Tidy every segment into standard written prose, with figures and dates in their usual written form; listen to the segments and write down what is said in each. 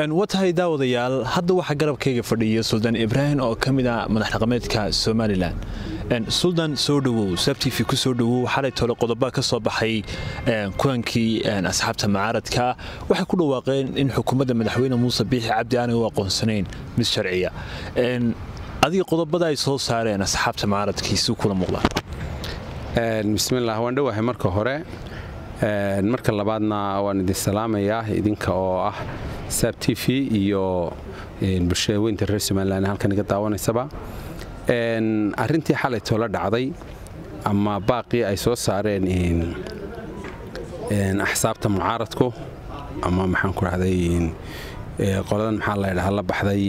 Wa tahay daawadayaal, hadda waxaa garabkayga fadhiya Suldaan Ibraahim oo ka mid ah madax dhaqameedka Somalilan. Suldaan, soo dhowow, Saab TV ku soo dhowow. Xalay tole qodoba ka soo baxay kulankii asxaabta mucaaradka, waxay ku dhawaaqeen in xukuumadda madaxweyne Muuse Biixi Cabdi aanay u aqoonsanayn mid sharciya. Adiga qodobada ay soo saareen asxaabta mucaaradkiisu kula muuqdaan? Bismillaah, waan dhowahay marka hore, marka labaadna waan idin salaamayaa idinka oo ah Saab TV iyo bulshada weynta reer Somalilan halkan iga daawanaysaba. Arrintii xalay toola dhacday ama baaqii ay soo saareen axsaabta mucaaradku ama maxaan ku rahday qoladan maxaa la ydhahaa la baxday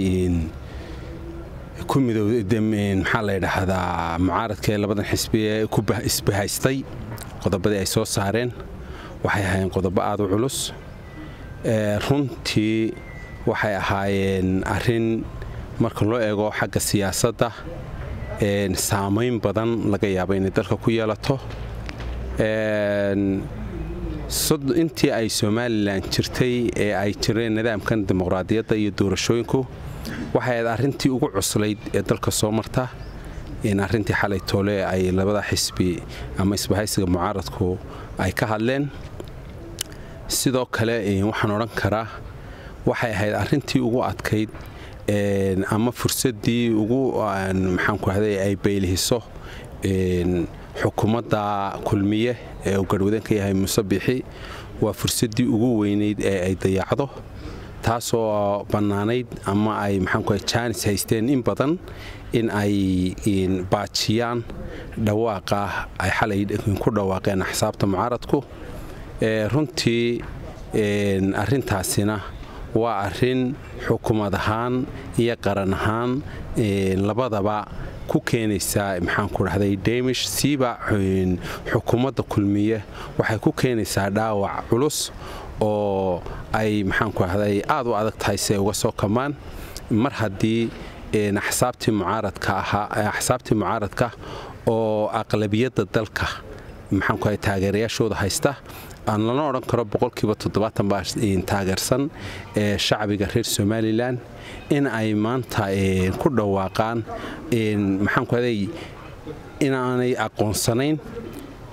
ku midowda maxaa la ydhaahdaa mucaaradka ee labadan xisbi ee ku isbahaystay, qodobadii ay soo saareen waxay ahaayeen qodobo aad u culus. Runtii waxay ahaayeen arrin marka loo eego xagga siyaasadda saamayn badan laga yaabo inay dalka ku yeelato. Intii ay Somalilan jirtay ee ay jireen nidaamkan dimuqraadiyadda iyo doorashooyinku, waxay ahayd arrintii ugu cuslayd ee dalka soo marta in arrintii xalay toole ay labada xisbi ama isbahaysiga mucaaradku ay ka hadleen. Sidoo kale waxaan odhan karaa waxay ahayd arrintii ugu adkayd ama fursaddii ugu maxaanku rahday ay baylihiso xukuumadda Kulmiye ee uu garhwadan ka yahay Muuse Biixi. Waa fursaddii ugu weynayd ee ay dayacdo, taasoo bannaanayd ama ay maxaanku jaanis haysteen in badan in ay baajiyaan dhawaaqa ay xalay ku dhawaaqeen axsaabta mucaaradku. Runtii arrintaasina waa arrin xukuumad ahaan iyo qaran ahaan labadaba ku keenaysaa maxaanku dhahday damish. Siiba xukuumadda Kulmiye waxay ku keenaysaa dhaawac culus oo ay maxaanku dhahday aad u adag tahay si ay uga soo kamaan, mar haddii axsaabtii mucaaradka ahaa, axsaabtii mucaaradka oo aqlabiyadda dalka maxaanku dhahay taageerayaashooda haysta, aan lana odhan karo 70% baa taageersan shacbiga reer Somalilan, in ay maanta ku dhawaaqaan maxaanku haday inaanay aqoonsanayn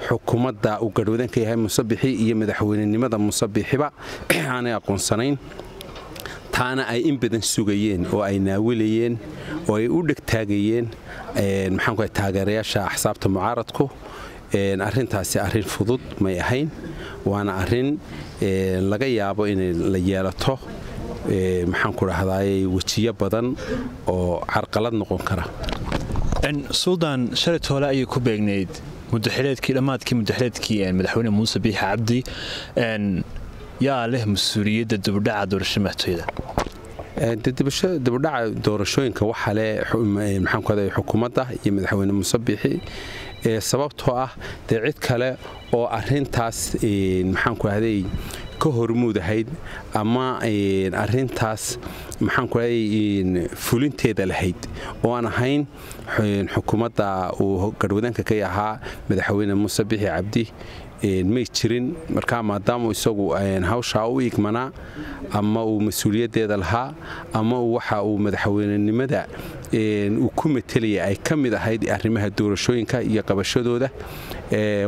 xukuumadda uu garhwadanka yahay Muuse Bixi iyo madaxweynenimada Muuse Bixiba aanay aqoonsanayn, taana ay in badan sugayeen oo ay naawilayeen oo ay u dhegtaagayeen maxaanku taageerayaasha axsaabta mucaaradku. Arrintaasi arrin fudud may ahayn, waana arrin laga yaabo inay la yeelato maxaanku dhahdaay wejiyo badan oo carqalad noqon kara. Suldaan, shalay toole ayay ku beegnayd mudaxileedkii, dhammaadkii mudaxileedkii madaxweyne Muuse Biixi Cabdi. Yaa leh mas-uuliyadda dibudhaca doorasho madaxtooyada? Dibudhaca doorashooyinka waxaa leh maxaanku haday xukuumadda iyo madaxweyne Muuse Biixi, sababtoo ah dee cid kale oo arrintaas maxaanku ahday ka hormuudahayd ama arrintaas maxaanku ahday fulinteeda lahayd oo aan ahayn xukuumadda uu garhwadanka ka ahaa madaxweyne Muuse Bixi Cabdi may jirin. Markaa maadaama isagu hawshaa u igmanaa ama uu mas-uuliyaddeeda lahaa ama waxa uu madaxweynenimada uu ku metelaya ay ka mid ahayd arrimaha doorashooyinka iyo qabashadooda,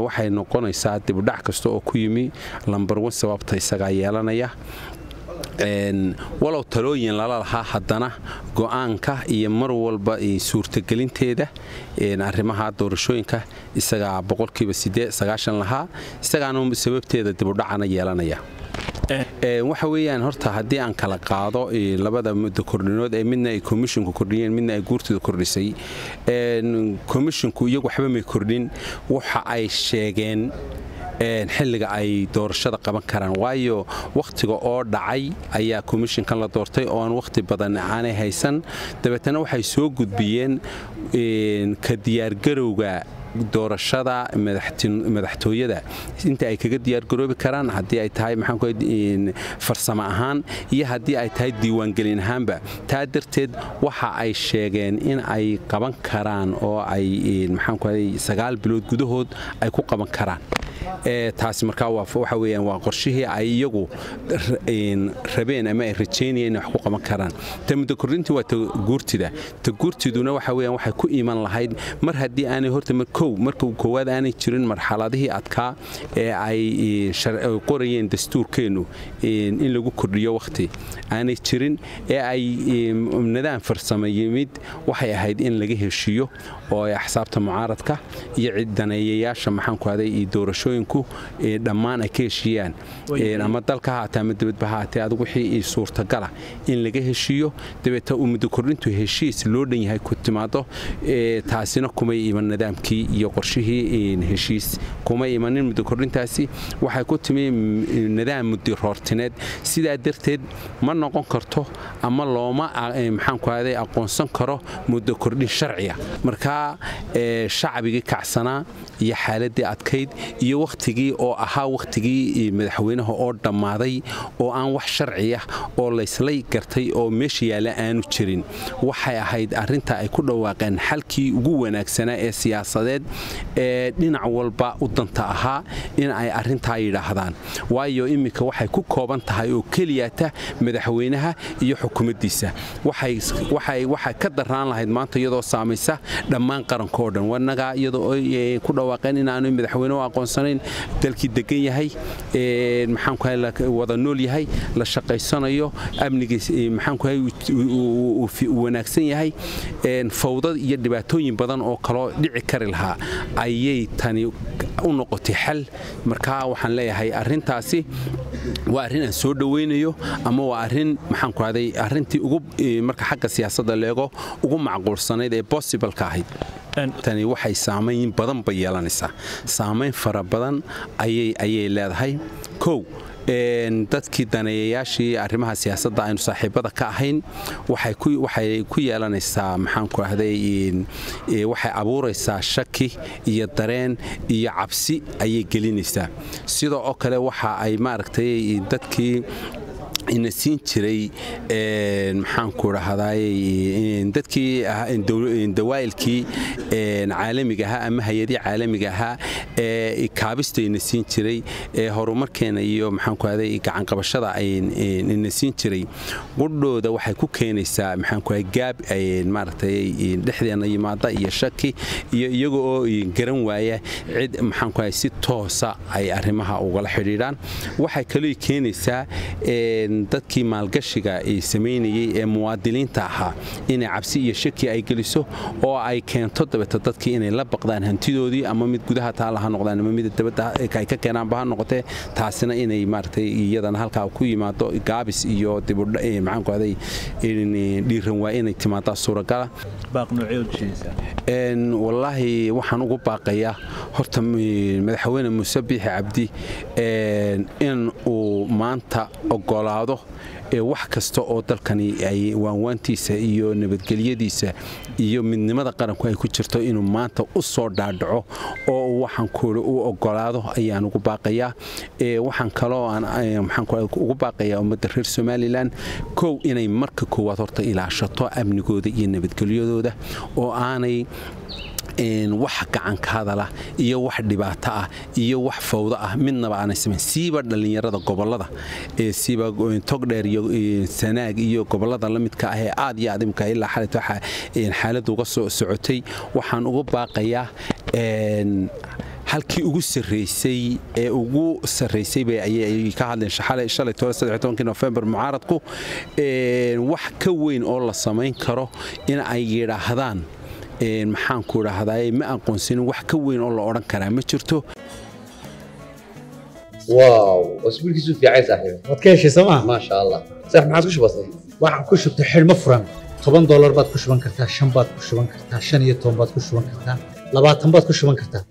waxay noqonaysaa dibudhac kasta oo ku yimi lambar wan sababta isagaa yeelanaya. Walow talooyin lala lahaa, haddana go'aanka iyo mar walba suurtagelinteeda arrimaha doorashooyinka isagaa 90% lahaa, isagaana sababteeda dibudhacana yeelanaya. Waxa weeyaan horta haddii aan kala qaado labada muddo kordhinood ee midna ay komishinku kordhiyeen, midna ay guurtooda kordhisay, komishinku iyagu waxba may kordhin, waxa ay sheegeen xilliga ay doorashada qaban karaan, waayo wakhtiga oo dhacay ayaa komishinkan la doortay oo aan wakhti badan aanay haysan. Dabeetana waxay soo gudbiyeen ka diyaargarowga doorashada madaxtooyada inta ay kaga diyaargaroobi karaan, haddii ay tahay maxaanku farsamo ahaan iyo haddii ay tahay diiwaangelin ahaanba. Taa darteed waxa ay sheegeen in ay qaban karaan oo ay maxaanku 9 bilood gudahood ay ku qaban karaan. Taasi markaa waxa weeyaan waa qorshihii ay iyagu rabeen ama ay rajaynayeen inay wax ku qaban karaan. Ta muddo kordhintii waa ta guurtida. Ta guurtiduna waxa weeyaan waxay ku iman lahayd mar haddii aanay horta kow marka koowaad aanay jirin marxaladihii adkaa ee ay qorayeen dastuurkeennu in lagu kordhiyo wakhti aanay jirin ee ay nidaam farsamo yimid, waxay ahayd in laga heshiiyo oo ay axsaabta mucaaradka iyo daneeyayaasha maxaanku aday iyo doorashooyinku dhammaan ay ka heshiiyaan, ama dalka ha haatee ama dibadba ha haatee, adigu wixii suurtagala in laga heshiiyo, dabeeta uu muddo kordhintu heshiis loo dhan yahay ku timaado. Taasina kumay iman nidaamkii iyo qorshihii heshiis kuma imanin. Muddo kordhintaasi waxay ku timi nidaam muddiroortineed. Sidaa darteed ma noqon karto ama looma maxaanku aday aqoonsan karo muddo kordhin sharciya. Markaa shacbigii kacsanaa iyo xaaladii adkayd iyo wakhtigii oo ahaa wakhtigii madaxweynaha oo dhammaaday oo aan wax sharciya oo layslay gartay oo meesha yaalla aanu jirin, waxay ahayd arrinta ay ku dhawaaqeen xalkii ugu wanaagsanaa ee siyaasadeed ee dhinac walba u danta ahaa in ay arrintaa yidhaahdaan. Waayo iminka waxay ku kooban tahay oo keliyata madaxweynaha iyo xukuumaddiisa. Waxay ka darraan lahayd maanta iyadoo saamaysa dhammaan qaranka oo dhan wanagaa, iyadoo ay ku dhawaaqeen inaanu madaxweyne u aqoonsanayn, dalkii degan yahay, maxaanku wada nool yahay, la shaqaysanayo, amnigii maxaanku uu wanaagsan yahay, fawdad iyo dhibaatooyin badan oo kaloo dhici kari lahaa ayay tani u noqotay xal. Markaa waxaan leeyahay arrintaasi waa arrin aan soo dhoweynayo ama waa arrin maxaanku ahday arrintii ugu marka xagga siyaasadda leego ugu macquulsanayd ee possible-ka ahayd. Tani waxay saamayn badan bay yeelanaysaa, saamayn fara badan ayay leedahay. Kow, dadkii daneeyayaashii arrimaha siyaasadda aynu saaxiibada ka ahayn waxay ku yeelanaysaa maxaanku ahday waxay abuuraysaa shaki iyo dareen iyo cabsi ayay gelinaysaa. Sidoo oo kale waxa ay maaragtay dadkii ina siin jiray maxaanku dhahdaay dadkii dawaa'ilkii caalamiga ahaa ama hay-adii caalamiga ahaa ee kaabista ina siin jiray ee horumarkeena iyo maxaanku ahday gacanqabashada ina siin jiray qudhooda waxay ku keenaysaa maxaanku ahay gaab maaragtay dhexdeena yimaada iyo shaki iyo iyaga oo garan waaya cid maxaanku ahay si toosa ay arrimaha ugala xidhiidhaan. Waxay kaloo keenaysaa dadkii maalgashiga ay samaynayay ee muwaadiniinta ahaa inay cabsi iyo shaki ay geliso oo ay keento dabeeta dadkii inay la baqdaan hantidoodii, ama mid gudaha taala ha noqdaan ama mid dabadda ay ka keenaanba ha noqotee, taasina inay maaragtay iyadana halkaa ku yimaado gaabis iyo dib maxaanku ahday dhiiran waa inay timaadaa suuragala. Wallaahi waxaan ugu baaqayaa horta madaxweyne Muuse Biixi Cabdi in uu maanta ogolaado wax kasta oo dalkani ay waanwaantiisa iyo nabadgelyadiisa iyo midnimada qaranku ay ku jirto, inuu maanta u soo dhaadhaco oo waxaan kuuri u ogolaado ayaan ugu baaqayaa. Waxaan kaloo maxaan ugu baaqayaa ummadda reer Somaliland, kow, inay marka koowaad horta ilaashato amnigooda iyo nabadgelyadooda oo aanay wax gacanka hadala iyo wax dhibaato ah iyo wax fawdo ah midnaba aanay samayn, siiba dhallinyarada gobolada, siiba Togdheer iyo Sanaag iyo gobolada la midka ah ee aad iyo aad imka ilaa xalit waxa xaaladdu uga soo socotay. Waxaan ugu baaqayaa halkii ugu sarreysay ee ugu sarreysay bay ayay ka hadleen shalay tole 13 Nofembar mucaaradku. Wax ka weyn oo la samayn karo in ay yidhaahdaan maxaanku idhaahdaa ma aqoonsanin, wax ka weyn oo la odhan karaa ma jirto. واو، اسبوعك في عايز صاحبي. Waad ka heshay sooma? ما شاء الله، صح ما عادش بسيط. Waxaan ku shubtay xidhmo furan $10 baad ku shuban kartaa, 5 baad ku shuban kartaa, 15 baad ku shuban kartaa, 20 baad ku shuban kartaa.